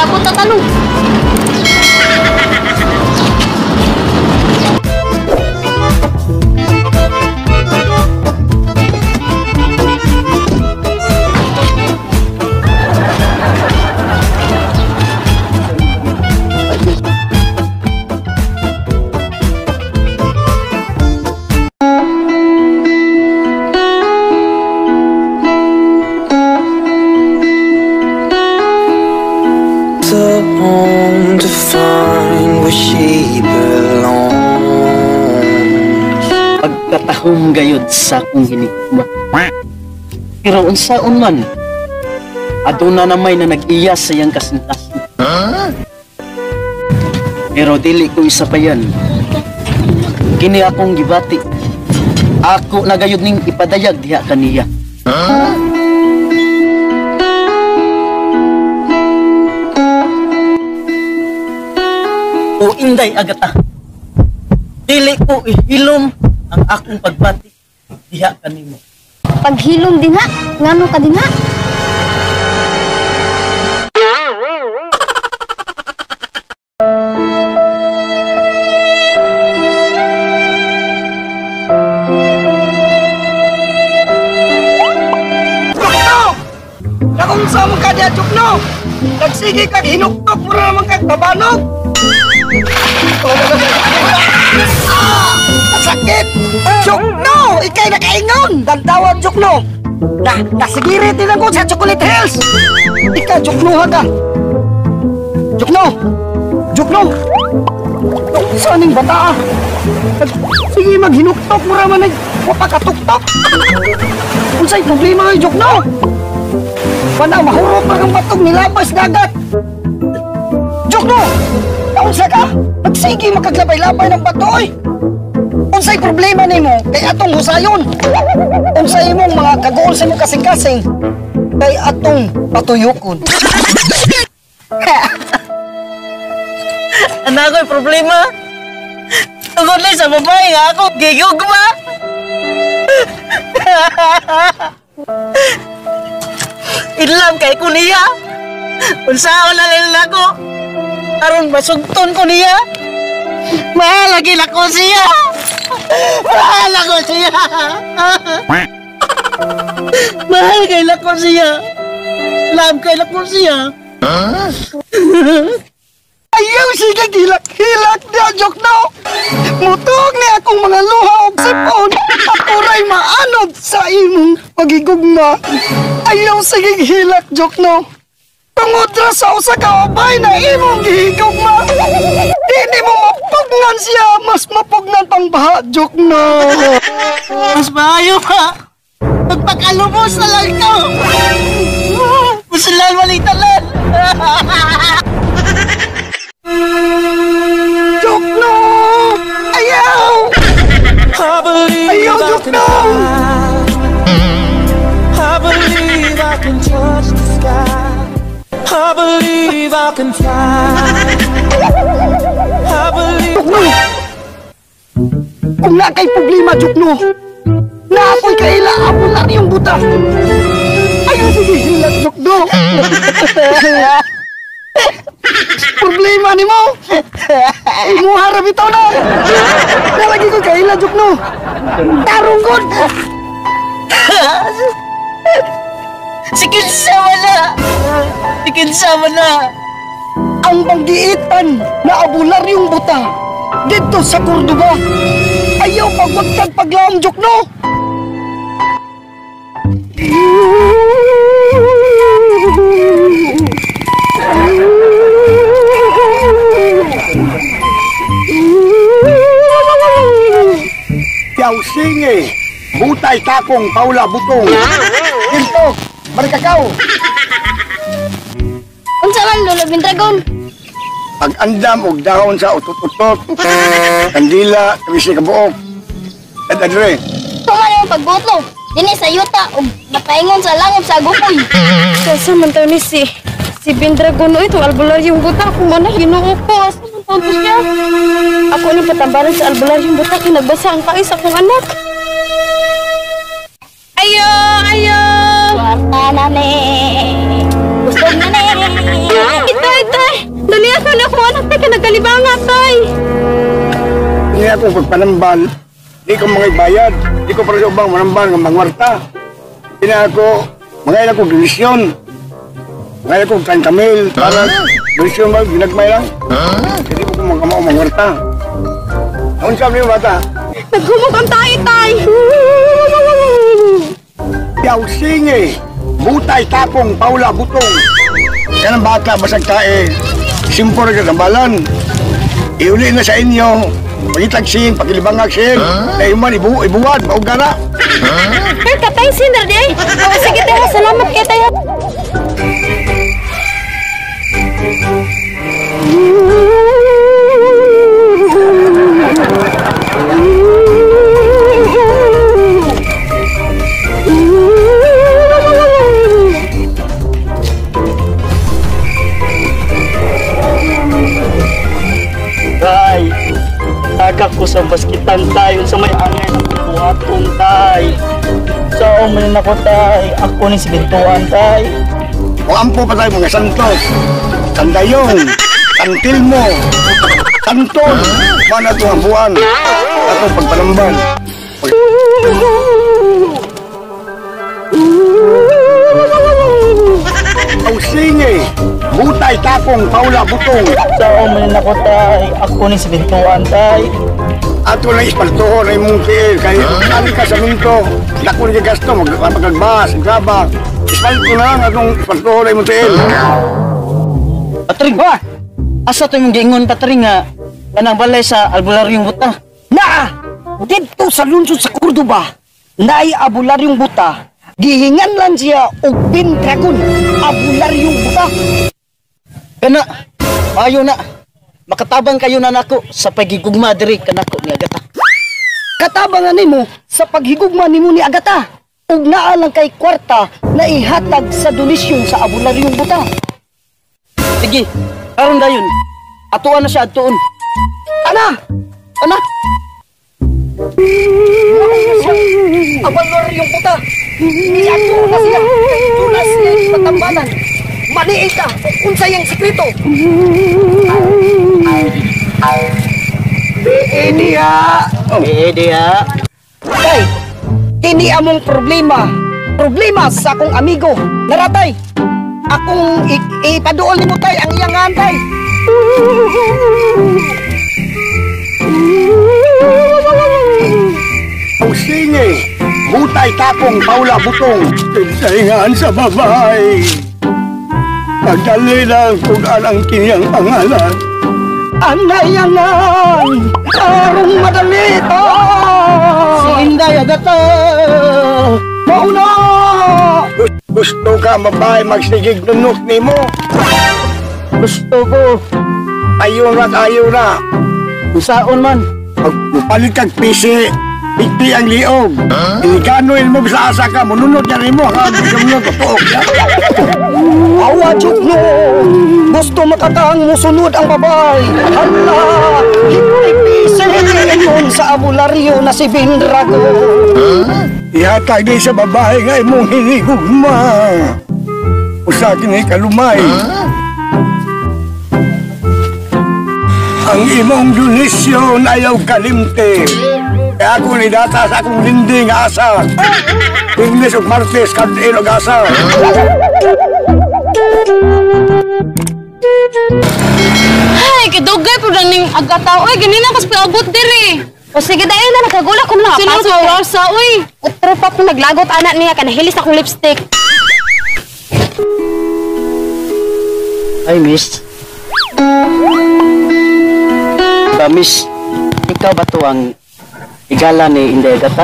Abot na tanong. Home to find where she belongs. Pagkatahom gayud sa akong hinigma. Pero unsaon man, aduna na may na nag-iya sa iyang kasing-kasing. Huh? Pero dili ko isa pa yan. Kini akong gibati. Ako na gayud ning ipadayag diha kaniya. Huh? O Inday Agata, dili ko ihilom ang akong pagbati diha kanimo. Paghilom din ha? Ngano ka din ha? Jukno! Nakung sa mo ka diya, Jukno! Nagsige kag hinuktok mo na naman kag tabanog! Ah! Sakit! Jukno! Ika'y nakaingon! Dantawan, Jukno! Nasigirit din ako sa Chocolate Hills! Ika, Jukno ha ka! Jukno! Jukno! Saan yung bata ah? Sige, maghinuktok mo raman ay wapakatuktok! Unsay problema kayo, Jukno? Wala, mahurot na kang batong nilabas dagat! Jukno! Unsa ka? Magsige makaglabay-labay ng bato oy. Unsay problema nimo kay atong husayon? Unsay imong mga kaguol sa imong kasing-kasing kay atong patuyokon? Ano ako'y problema? Tungod lang sa babae nga ako gigugma. Inlam kay ko niya. Unsaon na lang ako? Aron masugton ko niya. Mahal lagi ko siya. Mahal ako siya. Mahal kay ko siya. Love kay ko siya. Huh? Ayaw sige gilak-hilak niya, Jukno. Mutog ni akong mga luha og sipon. Ako ray maanod sa imong pagigugma. Ayaw sige hilak, Jukno. Tungod ra sa usa ka ubay na imong gihigugma. Dili mo mapugnan siya, mas mapugnan pang baha, Jukno. Mas maayo pa. Magpakalubos na lang ko. Musulan walitalan. Jukno! Ayaw! Ayaw, Jukno! I believe I can touch the sky. I believe I can fly. I believe. Jukno! Kung na kay problema, Jukno, na ako'y kaila, amo lang yung buta. Ayaw, sige, hilat, Jukno. Problema ni mo. Imuha ra bitaw na. Nalagi ko kaila, Jukno. Tarong gud. Sige sama na. Ikinsama na! Ang banggiitan na abular yung buta dito sa Cordoba. Ayaw pagwagtag paglaom, Jukno! Yaw singe, butay takong paula butong. Ginto, marikakaw. Unsa man Lolo Bindragon? Pag-andam og dahon sa utot-utot, kandila, trisi kabuok, at adre. Tuman yung pagbutlo, dini sa yuta og napaingon sa langop sa gupoy. Asa man taon ni si Bindragon oy, itong albularyong buta kung mana Ginoo ko, asa man taon to siya? Ako ni patambaran sa albularyong buta kay nagbasa ang kais akong anak. Ayo, ayo. Kwarta na ni. Gusto na ni. Ito, ito. Palibanga, tay. Hindi akong pagpanambal. Di ko mga ibayad. Di ko para sa ubang manambal ng mangwarta. Hindi ako, mga ilang kong donasyon. Mga ilang kong 30 mil. Para donasyon ba, ginagmay lang. Hindi ko mga kamao mangwarta. Ang sabi mo bata? Naghumok ang tayo, tay. Yaw singi. Butay tapong paula butong. Yan ang bata basag tae. Simpo na katambalan. Iuli na sa inyo. Pagitag sing, pagilibangag sing. Dahil man, ibuwan, mauga na. Pero katay sinar di ay. Oh, sige tayo, salamat kay tayo. Tay, tagak ko sa baskitan tay, unsa may angay na buhaton tay. Sao man nako tay, ako ni si Bintuan tay. O ampo pa tayo mga Santos, Sandayong, Santilmo, Santon, paano itong ampuan, atong pagpalamban. Ang singi, butay tapong paula butong. Sao man nako tay, ako ni si Bintuan tay. Ato lang ispaltuhon ay mong tiil, kay ali ka sa minto, dako ni gasto, magagbas, graba. Ispalto na lang atong ispaltuhon ay mong tiil. Patring, ba? Asa to yung giingon patring nga kanang balay sa albularyong buta? Naa! Didto sa lungsod sa Cordoba, naay abularyong buta, gihingan lang siya og Pendragon, abularyong buta. Kana, ayo na. Makatabang kayo na nako sa pagigugma diri kanako ni Agata. Katabangan nimo sa paghigugma nimo ni Agata, ug naa lang kay kwarta na ihatag sa donisyon sa abularyong buta. Sige, karon dayon. Atuan na siya adtuon. Ana! Ana! Abularyong buta! Iadto na siya! Doon siya ipatambanan! Maniit ka! Unsa yang sekreto! Diya! Diya! Tay! Kini among problema! Problema sa akong amigo! Naratay! Akong ipaduol nimo tay ang iyang antay! Ang singi, butay tapong paula butong. Pinsahingan sa babae. Pagdali lang kung anang kanyang pangalan. Anayangan, arong madali ta. Si Inday Agata. Mauna! Gusto ka babae magsigig nunok nimo? Gusto ko. Ayaw na tayo na. Usaon man. Magpalit kag pisi. Pigti ang liog. Inikanoin mo sa asa ka, mununod na rin mo. Tuok. Awa, Jukno! Gusto makataang musunod ang babae. Hala! Hipipisi ingon sa abularyo na si Bindrago. Ihatag di sa babae nga imong hinigugma. Usa kini kalumay. Ang imong donisyon ayaw kalimte. Kaya ako ni data sa akong linding asa. Ingles ug Martes, kadin og asa. Ay, kadugay po na ning Agata. Uy, ganina kas paabot diri. O sige dayon na nakagula ko na. Sino sa orasa, uy? Utro pa kung naglagot anak niya kanahilis akong lipstick. Ay, miss. Ba, miss, ikaw ba to ang igala ni Inday Agata?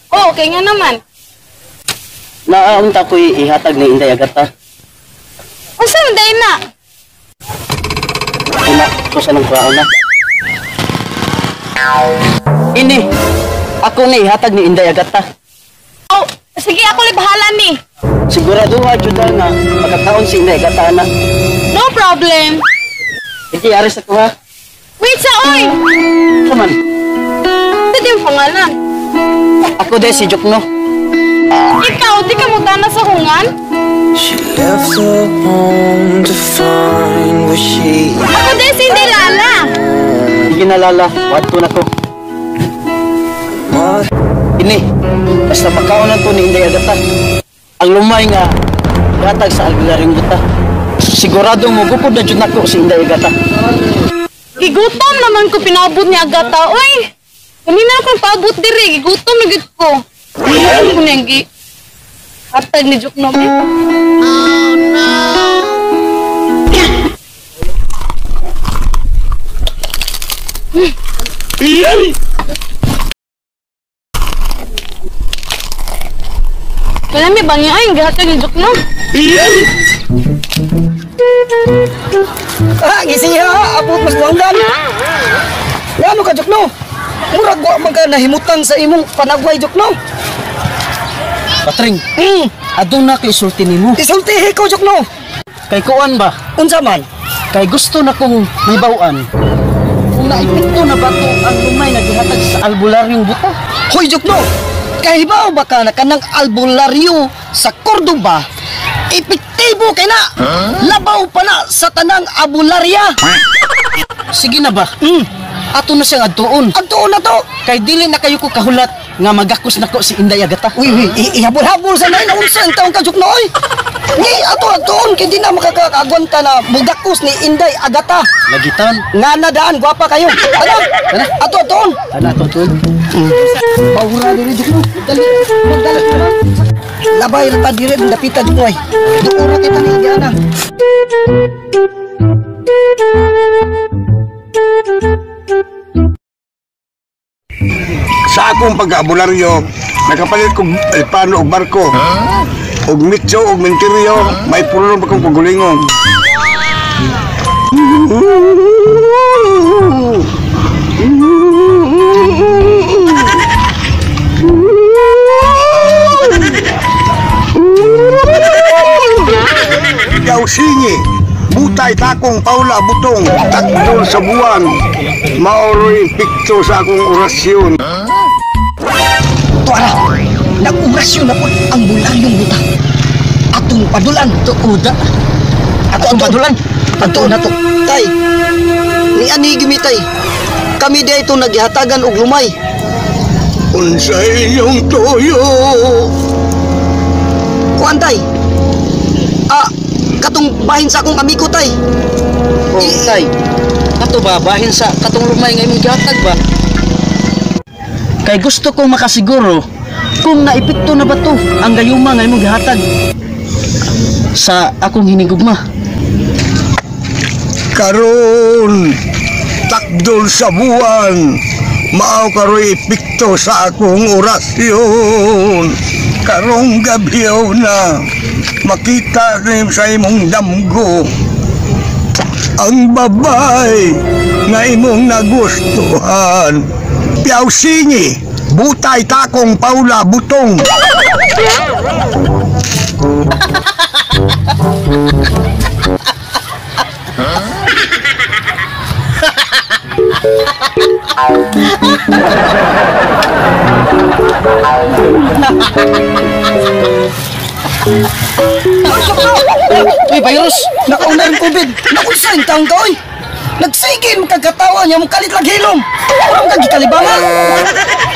Oh, okay nga naman. Naaunta ko'y ihatag ni Inday Agata. Unsa man dayon na? Una, ko sa nang kuwaon na. Ini, ako ni ihatag ni Inday Agata. Oh, sige ako li bahala ni. Sigurado ha, Juda nga, pagkataon si Inday Agata na. No problem. Sige, aris ako ha. Wait sa oy. Come on. Ito yung pangalan. Ako din si Jokno. Ikaw, di ka mutana sa hungan? She left her home to find what she Ako din si Inday Lala. Sige na Lala, wadto na ko. mother. Ini, basta pagkaon to ni Inday Agata. Ang lumay nga gatag sa albularyong buta. Sigurado mo gupod na jud nako si Inday Agata. Gigutom naman ko pinabot ni Agata. Uy! Kanina akong paabot diri, gigutom na gid ko. Ano ko niyang gi hatag ni Jukno. Oh no. Kalami ba niya ay gihatag ni Jukno? Ah, ngisi ha, abot mas langgan. Ngano ka Jukno? Murag wa man ka nahimutan sa imong panagway Jukno. Patring, aduna kay isulti nimo. Isultihi ko Jukno. Kay kuan ba? Unsa man? Kay gusto na kong mahibaw-an. Kung naepekto na ba to ang lumay nga gihatag sa albularyong buta? Hoy Jukno, kahibaw ba ka na kanang albularyo sa Cordoba? Epektibo kay na. Labaw pa na sa tanang abularya. Sige na ba? Ato na siyang adtuon. Adtuon na to. Kay dili na kayo ko kahulat nga magakos nako si Inday Agata. Uy, uy, ihabol-habol sa nain. Unsa ang taong ka Jukno oy? Ni ato adtuon kay di na makakaagwanta na mugakos ni Inday Agata. Lagitan. Nga na daan, gwapa kayo. Ano? Tara. Ato adtuon. Ana ato tuon. Paura diri Jukno. Dali, magdala. Labay ra ta diri dapita Jukno ay. Duora kita ni Diana. Sa akong pag-abularyo, nakapalit kong elpano og barko. Og mitso og mentiryo, may pulong pa kong pagulingon. Ikaw singi, butay takong paula butong, takdol sa buwan, maoroy pikto sa akong orasyon. Tuara, nag-orasyon na po ang bularyong buta. Atong padulan. Tuoda. Ato ang padulan. Ato na to. Tay, ni ani gimitay. Kami di ito naghihatagan og lumay. Unsa inyong tuyo? Kuan tay. Ah, katong bahin sa akong amigo tay. Oh, tay. Kato ba bahin sa katong lumay nga imong gihatag ba? Kay gusto kong makasiguro kung naepekto na ba to ang gayuma nga imong gihatag sa akong hinigugma. Karon, takdol sa buwan, mao karoy epekto sa akong orasyon. Karong gabi na, makita rin sa imong damgo ang babay nga imong nagustuhan. Piaw singi, butay takong paula butong. Uy, virus! Nakauna yung COVID. Nakunsa yung taong ka, oy. Nagsigin kagkatawa niya, mukalit lang hilom. Parang kagikalibangan.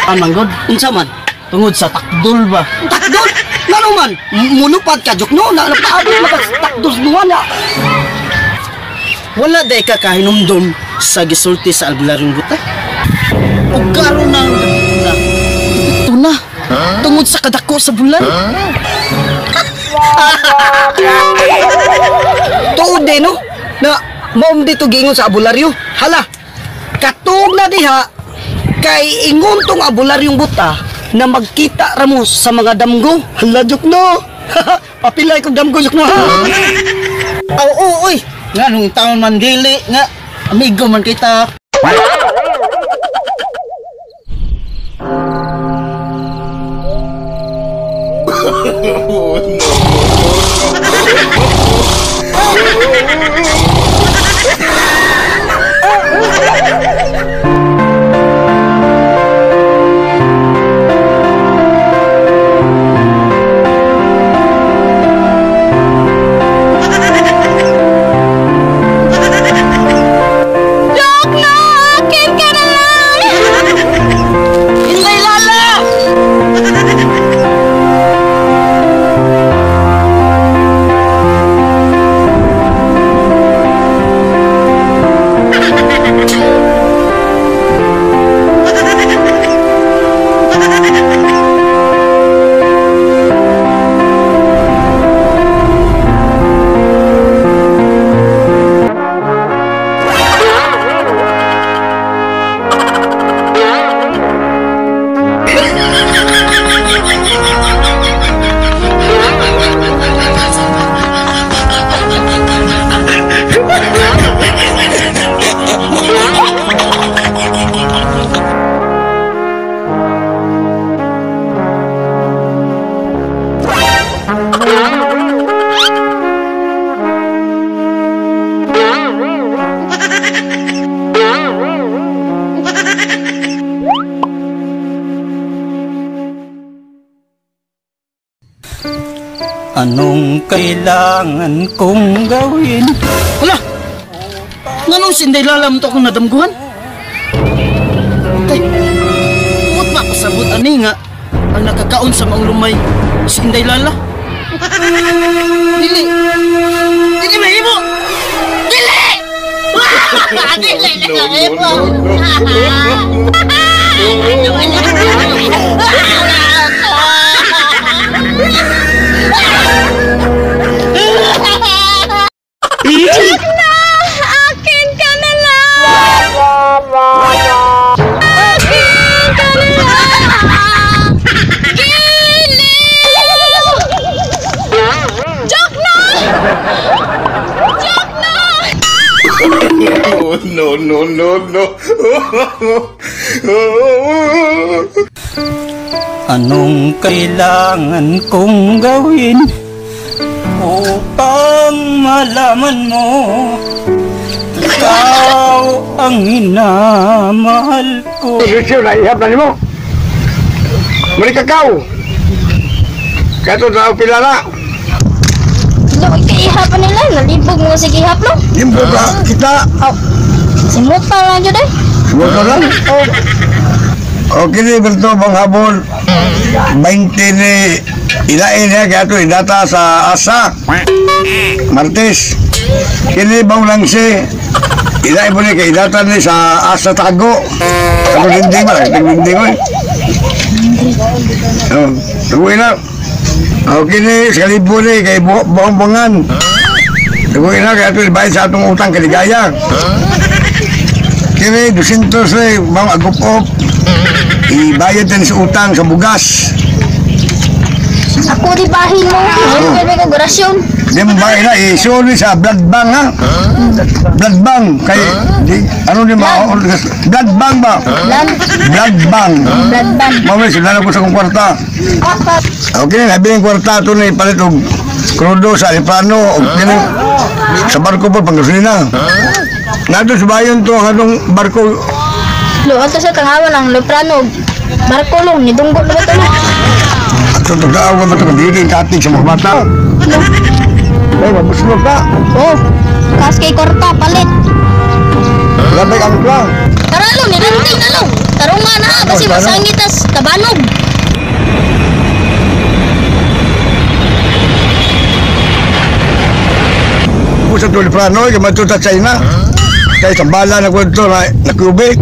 An manggod? Unsa man? Tungod sa takdol ba? Takdol? Ngano man? Mulupad ka, Jukno. Na napaabot na kag takdol sa na. Wala day ka kahinumdum sa gisulti sa albularyong buta. O karon na na ito na. Tungod sa kadako sa bulan. Tuod din, no? Na maum dito giingon sa abularyo. Hala, katuog na diha kay ingon tong abularyong buta na magkita ra mo sa mga damgo. Hala, Jukno. Papilay kong damgo, Jukno, ha? Oo, oy. Nga nung taon man dili nga amigo man kita. Anong kailangan kong gawin? Hala! Nganong si Inday Lala mo to akong nadamguhan? Tay, buot ba pasabot ani nga ang nakakaon sa maong lumay si Inday Lala? Dili! Dili mahimo! Dili! Dili na mahimo! Jokno! Akin ka na lang! Akin ka na lang! Giliw! Jokno! Jokno! Oh, no, no, no, no. Anong kailangan kong gawin upang malaman mo ikaw ang minamahal ko? Lucio, naihap na nimo. Muli kakaw. Kato na pila na. Lo, ikaihapan nila. Nalibog mo sa gihap, lo. Limbo ka kita. Oh, simuta lang jud eh. Simuta lang? Oh. Okay ni Berto, bang habol. 20 ni ilain niya kaya ito idata sa Asa. Martes. Kini bang langsi. Ilain mo ni kay idata ni sa Asa Tago. Ako dinding ba? Dinding mo. Oh, tuloy na. Okay ni, sa kalibo ni kay buong-buongan. Tuloy na kaya ito ibayad sa atong utang kaligaya. Kini, 200 ni, bang agupop. Ibayad din sa utang sa bugas. Ako di bahin mo. Hindi ko gorasyon. Di mo ba ina, isuli sa blood bank ha? Blood bank. Kay, di, ano di ba? Blood bank ba? Blood bank. Blood bank. Mami, sila na ko sa kong kwarta. Okay, nabi yung kwarta ito na ipalit og krudo sa Aliplano. Okay na, sa barko po, panggasolina. Nato sa bayan to, ang anong barko. Lo, ato sa tanghawan ang Liplano. Barko lo, nidunggo na ba ito lo? Ato, tagdaaw ba ito? Dili, katig sa mga bata. Ay, mabuslog ka. Oh, kas kay korta, palit. Labay ang lang. Tara lo, niranting na lo. Tarunga na, basi Oh, tara. masangitas, tabanog. Pusa to Liplano, kaya matuta China. Kaya sambala na kwento na Cubic.